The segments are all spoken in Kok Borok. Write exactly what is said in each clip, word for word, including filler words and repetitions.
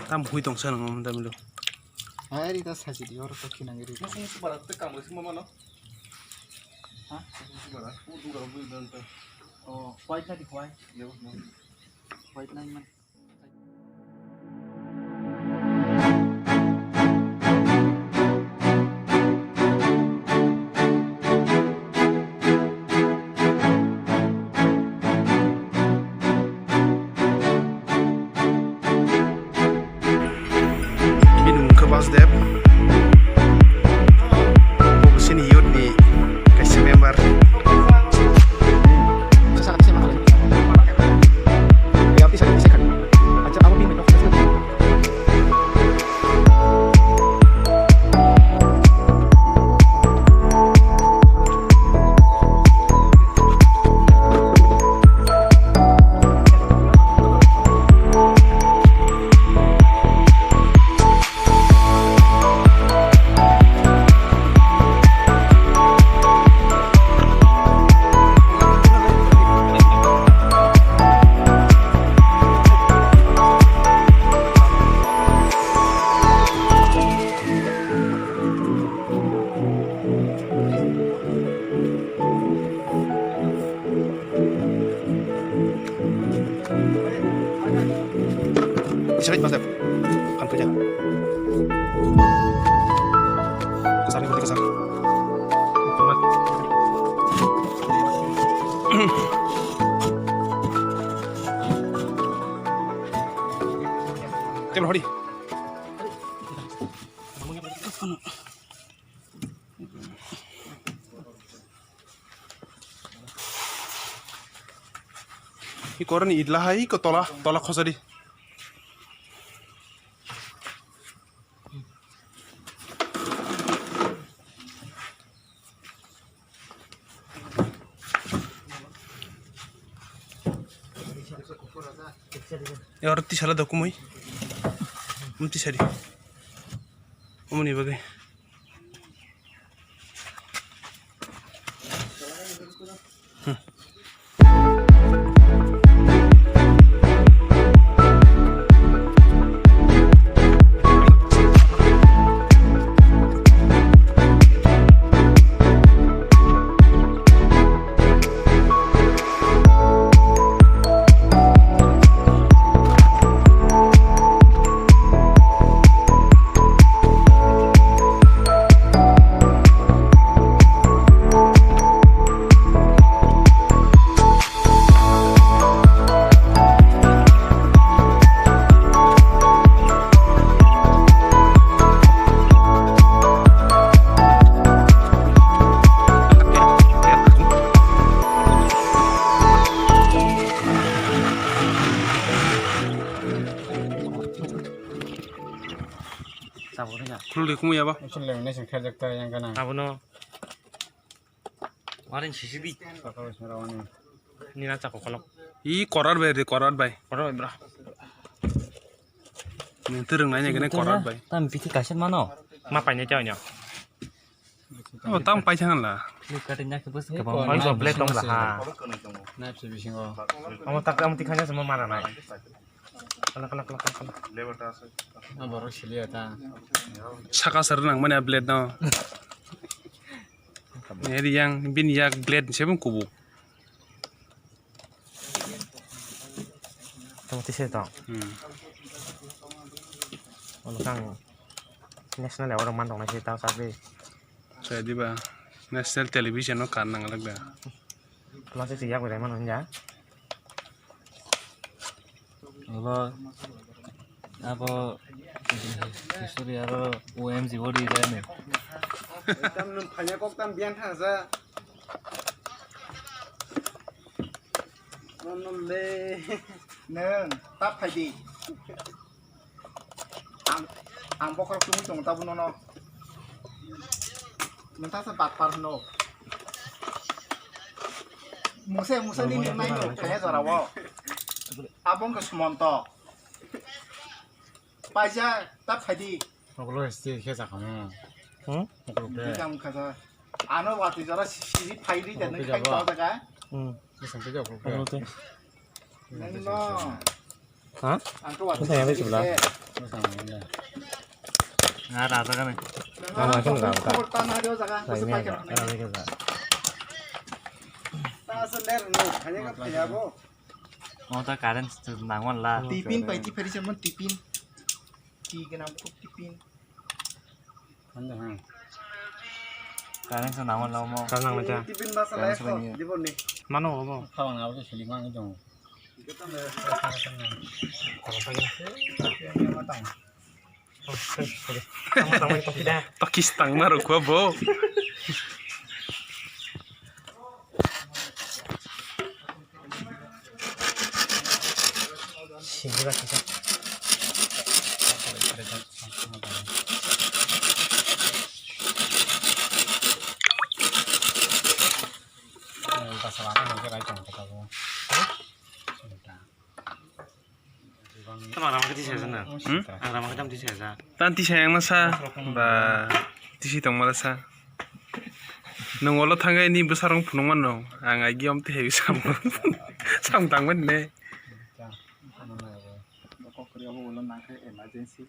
Tam hui tong sa nang mo da milo. Hai ri ta sa ji di or to khinang ri. Musu musu bara te kam musu mama no. Ha? Musu musu bara. U du gara bu dan ta. Oh, white na di white. Yo no. White na man. Bini mung khe Basudeb. Bo bwswini youth ni kaisa member. Isa ka jima sep. Kan puja. Kasar ni kasar. Table hori. Hi koroni idla hai ko tola, tola khosadi. Oro tisala dokumui. Um tisari. Umuni bagwi. Khulde kumui yaba. Nation level nation kharjak ta yang kana. Abono. Warin sisi di. Nina chako kolok. I korar bai re korar bai. Korar bai bra. Nini twrwng nai nai korar bai. Tam bithi kaisa mano. Ma painai tei onyo. Abo tam paithang la. Flipkart ni yakhe bwswk kwbang. Oi, complete tong la ha. Nai phi bisingo. Amo tak, amo tikhanya semua mana nai. Kala, kala, kala, kala, kala. Ah, borok siliya ta. Saka sar nang mani blade no. Eri yang bin yak blade sebung kubu. Tamo tise tong. Hmm. Ono kang national award man tong nai se ta sabi. Sa diba national television no kan nang lag da. Masa siya ko dai man ja. Abo, abo, history aro O M G body jane. Tam nung phanya kok tam biang thang sa. Nung le. Nung, tap phai di. Ang, ang bokhorok tungwi tongo tabuk nono. Nokha se batpar hwno. Mungsa, mungsa nini nai no kaya jora o. Abo wngkha Sumonto. Paisa ta phaidi. Oklo sti khe sakhamu. Hmm? Oklo khe. Bikang wngkha sa. Ano watwi jora siri phaidi dan khai to daga. Hmm. Bwswng khe oklo khe. Oklo khe. Nang no. Ha? Bwsai ya bai chwla. Ah, raja kani. Ang nang khe raja. Raja kani. Mo ta current nangwan la. Tipin pai ti phari chamon tipin. Ti ganam khub tipin. Current sa nangwan la mo. Current nangwan cha. Tipin basa lai. Mano obo. Phawang abo se seling wang jong. Pakistan maro kua bo. Sini ba kisa. Basa lama hingke bai tong kota bo. Tama rama kati saya sana. Hmm? Ang rama kati saya sana. Tan tisa yang masa ba tisi tong mala sa. Nung olo thangai ni bwsarong phunuk mano. Ang agi om tihai sam sam tangmani ne. Emergency.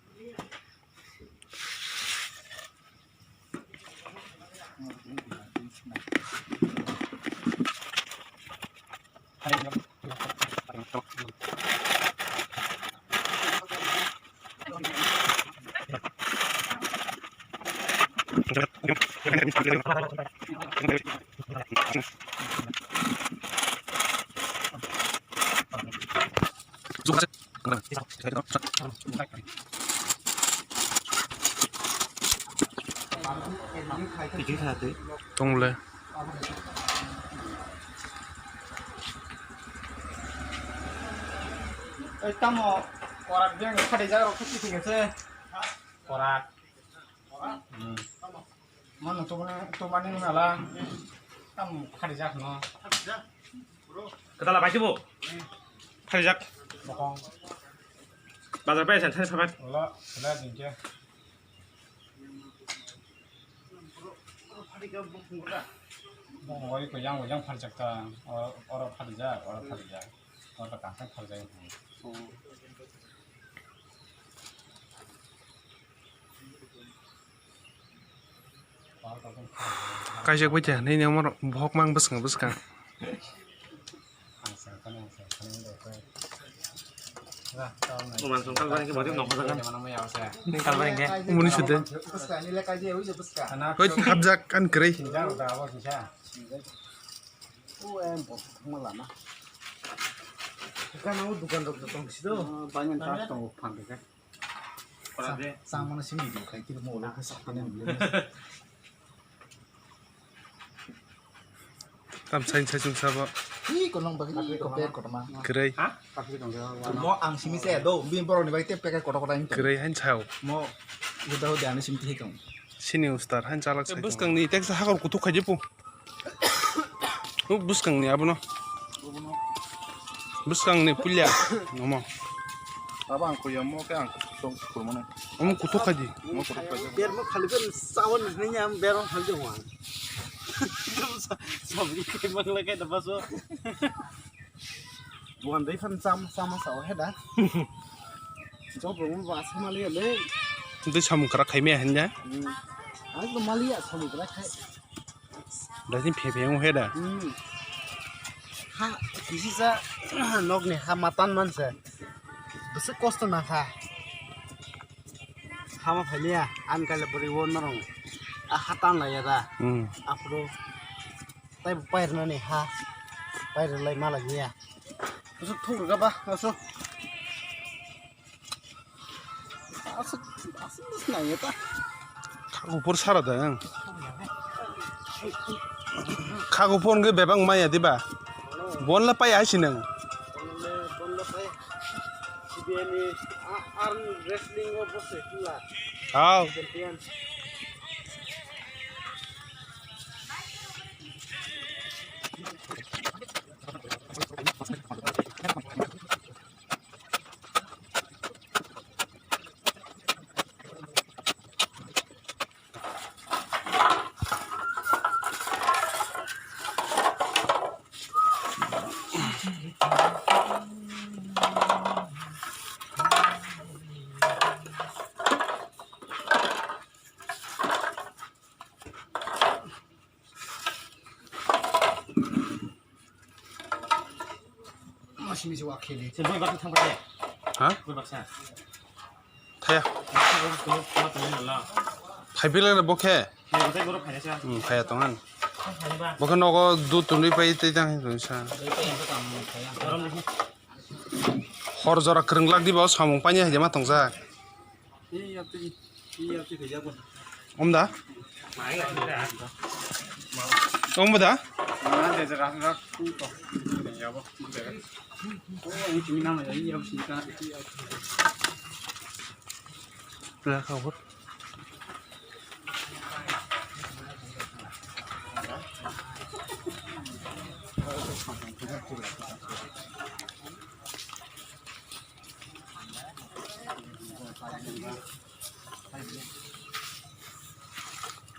Tongle. Ei, tamo korak beng khadi jaga rok khusi thik ase. Korak. Hmm. Mano tubani, tubani nala. Tam khadi jak no. Ketala pai sibo. Khadi jak. Bokong. Bazar pai san thani sabat. Ola, ola jingke. Bokong oi ko yang, yang khadi jak ta. Oro, oro khadi jak, oro khadi jak. Oro ta kangkang khadi jak. Kaijak bai khe, nini omo rok bohok mang bwskango bwskang. Oman song kalbari khe body nokho jaga. Nini kalbari khe? Umuni sude. Hoi, hapjak, ani kwrwi. Gana o dukan rok tong si do. Bainan tas tongo phan khe. Sa-, samano simi do khai tiri mo lo khe sakani mo. Tam sain sai chung sabo. Ih, konong bagi ih, koper kotoma. Kwrwi. Mo ang simi se do, bin borok ni bai te peke koto koto ang. Kwrwi hain sao. Mo huda huda ani simi tei kong. Sini ustar hain chalak sai. Bwskang ni teksa hakor kuthuk khai jepu. O bwskangni abono. Bwskangni puila. Omo. Abo ang koi omo khe ang kuthuk kurmano. Omo kuthuk khai di. Omo kuthuk khai di. Bermo khali ben sawan ni ya bermo khali de wa. Sabri kai mang la kai da baso. Bukan dai fan sam sama sawa heda. Job room ba sama le le. Tei samung krak khai me hanya. Ang to maliya samung krak khai. Dasin phe phe wng he da. Hmm. Ha, kisi sa nok ni ha matan man se. Bwswk kosto na kha. Hama phailiya, ang kaila bwrwi o norong. A hatan laiya da. Hmm. Aphuru tai bo pairwnani ha. Pairwlai malai niya. Bwswk thuk rwkha ba, aswk. Aswk, aswk nangya ta. Khakupur sara da ang. Khakupur hwnkhe bebak maya diba? Bonla pai hai sinang. Hao. Simi se wa kheli. Se boi baksa thang pha de. Ha? Boi baksa. Thaya. Boi baksa thang pha de la. Phai bilai bo khe. Boi baksa borok phai sa. Hmm, phaya tong an. Phai ba. Bo khe nogo dud twnwi pai tei tang hin sa. Boi phai ang sa tang phai ang. Hor jora kwrwng lak di ba, samung paini hai ma tongjak. Om da? Om da?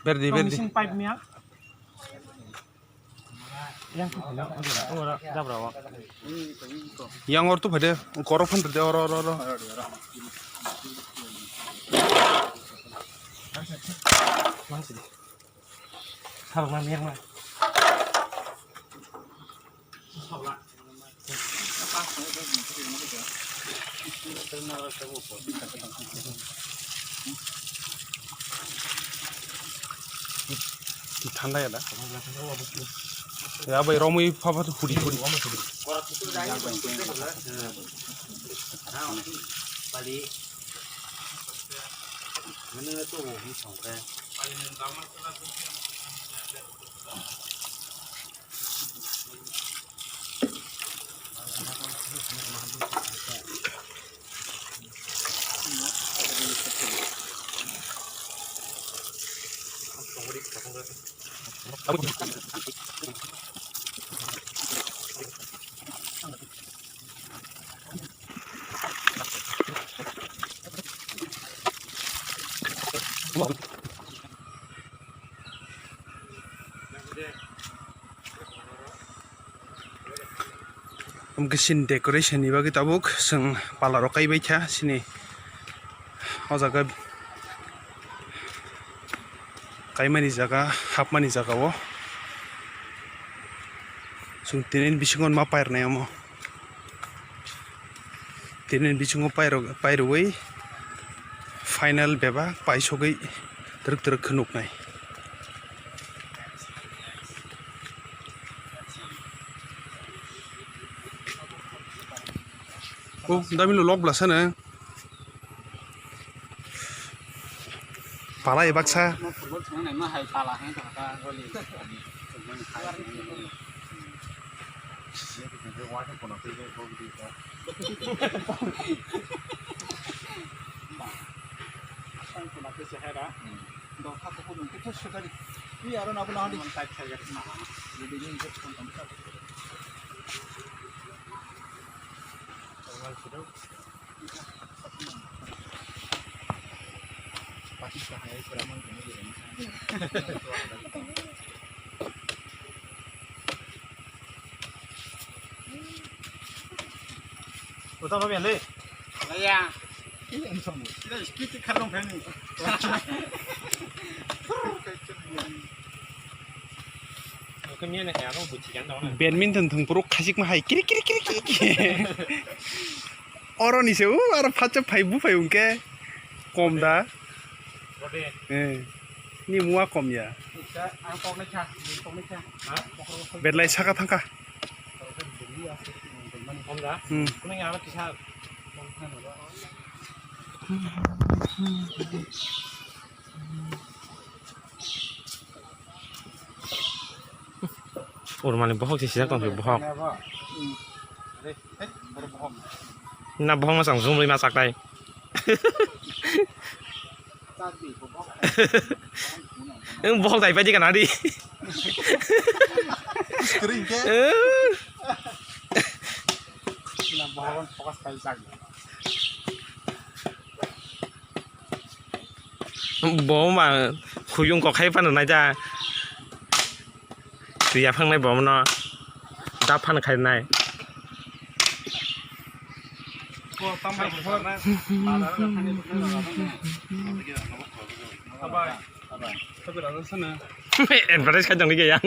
Berdi, berdi. Machine pipe niya. Yang tu kena, ora, ora, jabra wa. Yang or tu phade, koro phan de, oro, oro, oro. Masih. Tharok na yang na. Thanda ya da. Ya bai romwi pha pha huri huri. Hwnkhe chini decoration ni bagwi tabuk chwng pala rok kaibai kha chini o jaga. Kaimani jaga, hapmani jaga o. Chwng tini bisingo ma pairwnai omo. Tini bisingo pairo-, pairwi final bebak paisogwi twrwk twrwk khe nuknai. O, damino lok bwla sano. Pala e baksa. Uta ba bele. Ya. Ini speed kar dong kan. Badminton thwng phuru khachikma hai kiri kiri kiri kiri kiri. Oro ni se u aro phacha phai buphai hwnkhe kom da. Eh, ni mua kom ya. Betlai saka thangkha. Hmm. Urmani bohok se sijak tong bohok. Na bohok masang zoom rima saktai. Eng bohok dai paidi kana di. Screen ke. Eh. Na bohok focus pai sak. Bo ma khuyung kok khai phano nai ta. Twi yaphangnai bo no da phan khai nai. Advertise khai tong khe yang.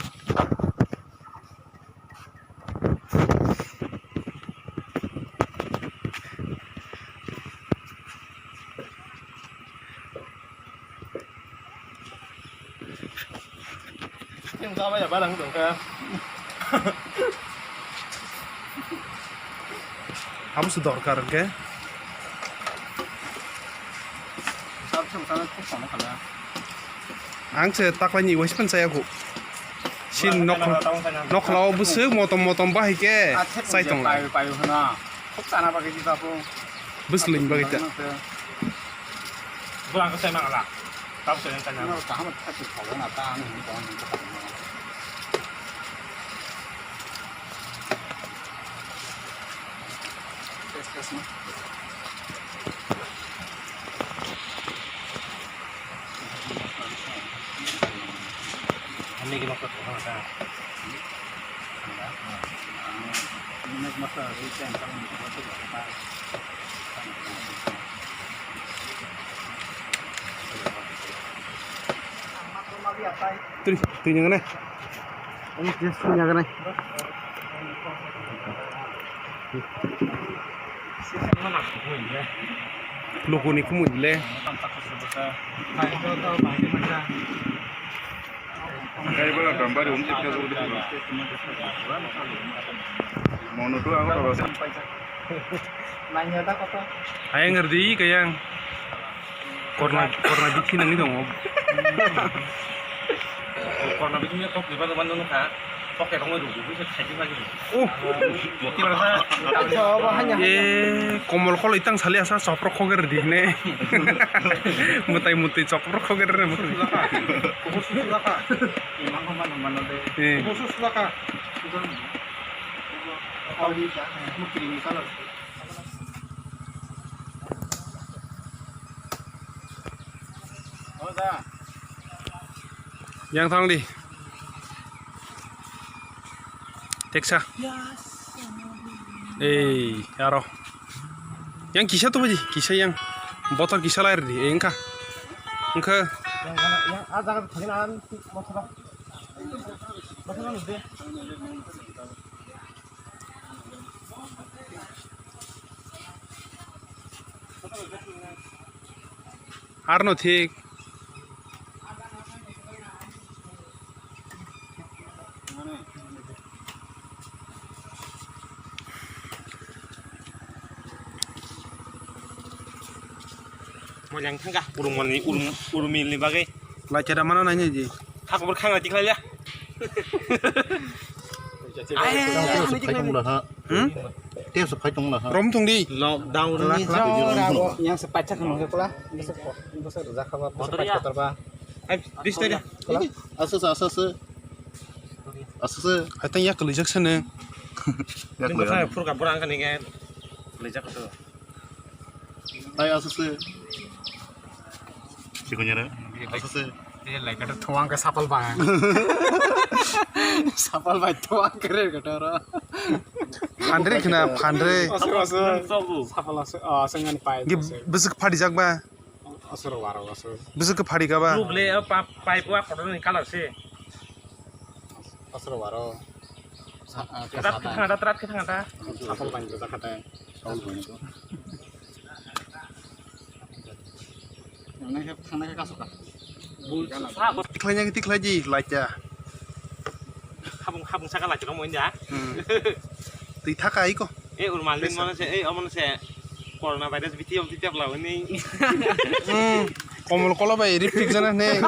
Abo se dorkar hwnkhe. Ang se taklaini waisa phano chaya kho. Sin nok-, nokhlao bwswk motom motom bahai khe chai tonglai. Bwswk lwng bagwi ta. Bulang khe chai mangala. Tabuk chai nang chai nang. Ani gini kok kok ta. Tui, tui nang nai. Tui nang nai. Lukuni kumui le. Mono tu ang. Ayang ngerti kayang. Korna, korna bithi nangni tongo. Korna bithi ni kok diba diba nung kha. Kok ke tongo rubu bisa khaji lagi. Oh. Kira sa. Eh, komol kol itang sali asa soprok khoger di ne. Mutai mutai soprok khoger ne. Kubur susu laka. Imang mana mana de. Eh. Kubur susu laka. Mukiri ni salah. Yang thang di. Teksa. Ei, aro. Yang kisa tu baji, kisa yang. Botol kisa lai di, engka. Engka. Yang, yang, yang, ah, jangan, jangan, ah, botol. Botol, botol. Arno thik. Mojang thangka, urung mani, urung, urung milni bagwi. Lai chada mano nai nai ji. Hakbor khang lai tikhlai ya. Ai, ai, ai, ai, ai, ai. Hmm? Tei se phai tong la ha. Rom thung di. Lockdown ni jora bo yang se pacha khano ke pula. Bisa ko, bisa rujak khaba, bisa pacha kotor ba. Ai, dis tadi. Asa sa, asa sa. Asa sa. Hai tang yak lijak sene. Yak lijak. Pur ka pura angkani ke. Lijak to. Tai aswse. Sikunyara. Aswse. Lai kata thuang ke sapal bang. Sapal bai thuang kere kata ra. Phandre khna phandre. Aswse aswse. Sapal aswse. Ah, sengani pai. Gi bwswk phadi jak ba. Aswse waro aswse. Bwswk phadi ka ba. Blue ble pa pai bua kotor ni color se. Aswse waro. Trat khe thangata, trat khe thangata. Sapal bang kata kata. Tiklai nang tiklai di laita. Habung habung saka laita rong moinda. Hmm. Twi thaka iko. Eh, urmal din mono se, eh, omono se. Corona virus biti om titap la wani. Hmm. Komol kolo bai ripik jana ne.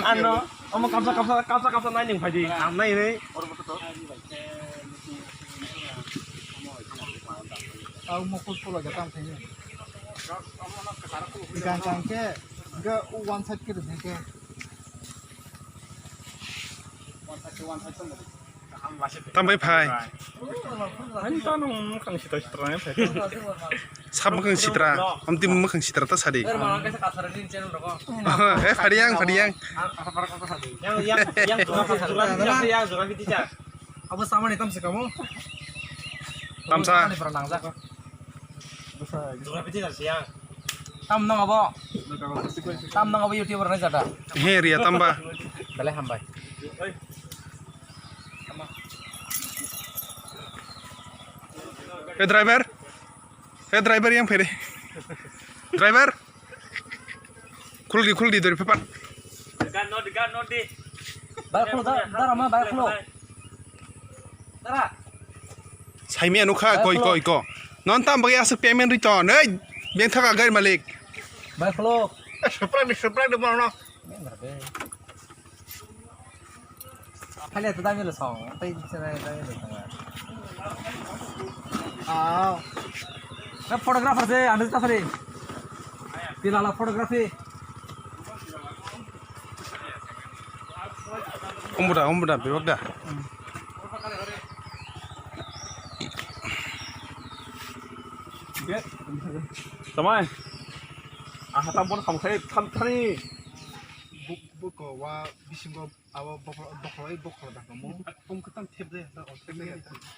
Ano, omo kapsa kapsa kapsa kapsa nai ning phaidi. Am nai ne. Au mokol polo ga tam thani. Gan chang ke ga u one side ke de ke. Tambai phai. Ani ta nung mwkhang sitra sitra nai phai. Sab mwkhang sitra. Amtwi mwkhang sitra ta sadi. Eh, phadiyang, phadiyang. Yang, yang, yang jora, jora, yang jora, yang jora, yang jora, yang jora. Abo samani tamsa kamo. Tamsa. Jora piti jar siya. Tam nang abo. Tam nang abo YouTuber nai jada. He, riya tamba. Belai hambai. He, driver. He, driver, yang phere. Driver. Khuldi, khuldi, dori pepan. Gan nodi, gan nodi. Bai khuldi, da, da, rama, bai khuldi. Dara. Saimia nukha, bai, koi, khuldi. Koi, ko. Non tam bagi asuk payment rito. Nei, beng thaka gari malik. Bai khuldi. Eh, surprise, surprise de bono. Phale to dami lo song, tei chana dami lo song. Ah. Na photographer se, anu ta phale. Tilala photography. Umbuda, umbuda, bibak da. Tamai. Aha tam bon kham khai tham thani. Bu-, buko wa bisingo abo bokhro-, bokhro-, bokhro da kamo. Pum kwtam thep de, da o thep de.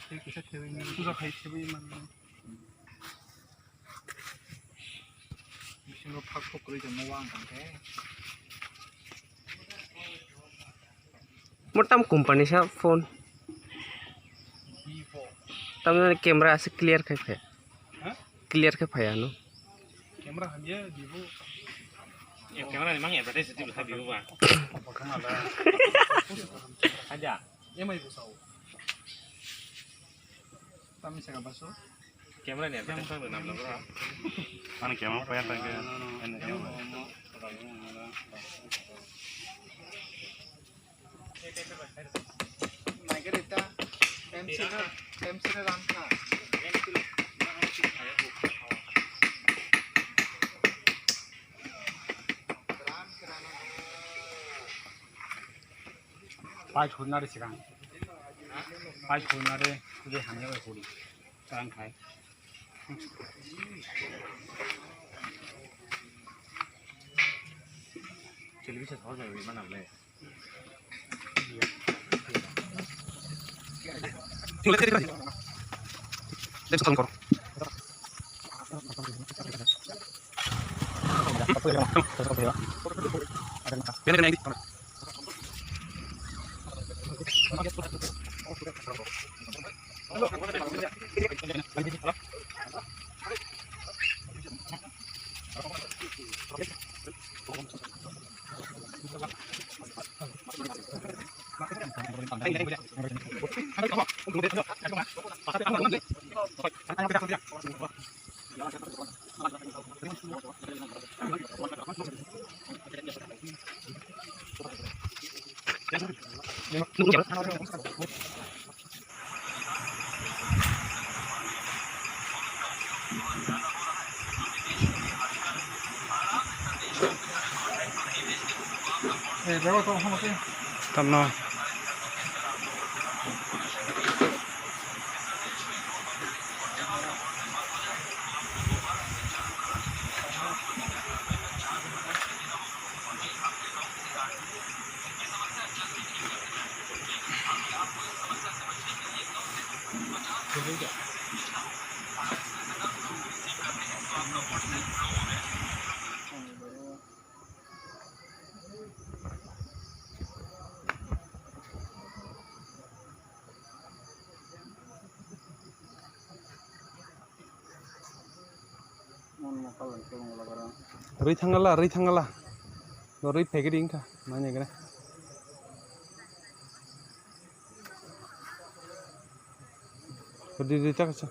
Thep kisa thep ni. Puja khai thep ni man. Bisingo phak phok kwrwi tongma wa ang tong khe. Mo tam company sa phone. Vivo. Tamni camera ase clear khai phe. Ha? Clear khe phai ano. Camera hamya Vivo. Eh, camera ni mang advertise di bwlai Vivo ba. Aja. M I bo sao. Tamni saka baso. Camera ni advertise mang nam nam bro. Ani camera pa yang tangke. Ani camera. Pai khulna de sikang. Pai khulna de, de hamya bai khuli. Karang khai. Television hor jai mana le. Tamno. Rwi thangala, rwi thangala. Bo rwi phaikhe di wngkha, manya gana. Rwi, rwi, chaksa.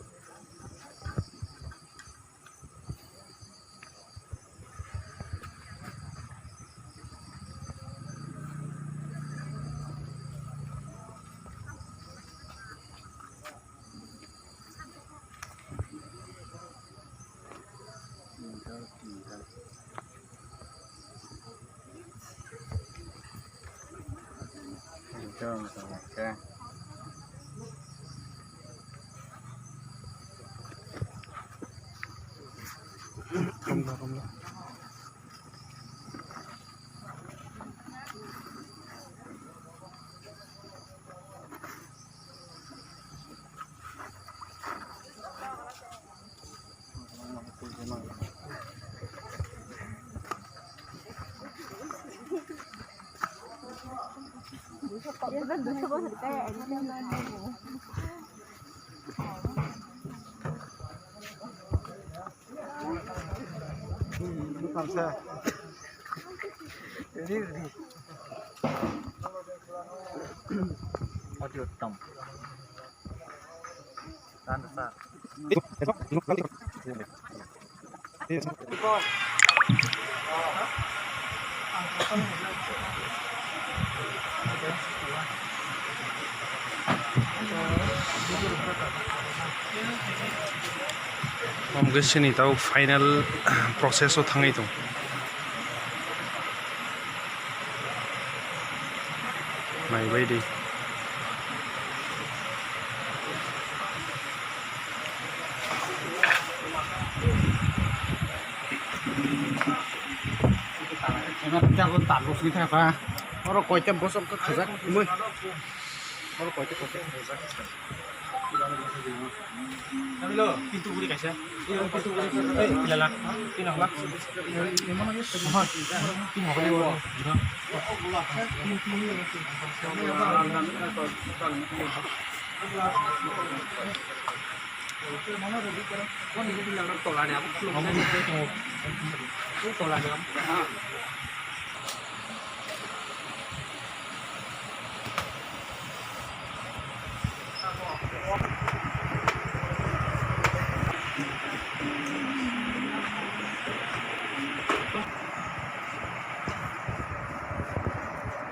অতি উত্তম। Omo khe chini tabuk final process o thangwi tong. Naibaidi. Oro koita bosok khe khajak mui. Oro koita koita khajak. Hello, pintu guri kaisa. Pintu guri kaisa. Ei, pilala. Pina hla. Pina hla.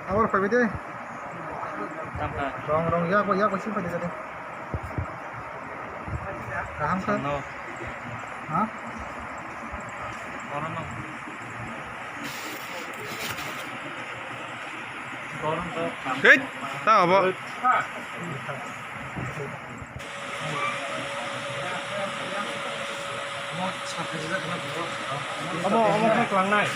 Abor phaibai de. Tamo kha? Rong, rong, yak bai, yak bai sing phai de jani. Kaham kha? Ano. Ha? Oro no. Oro no. Hei, ta abo. Omo, omo khe klangnai.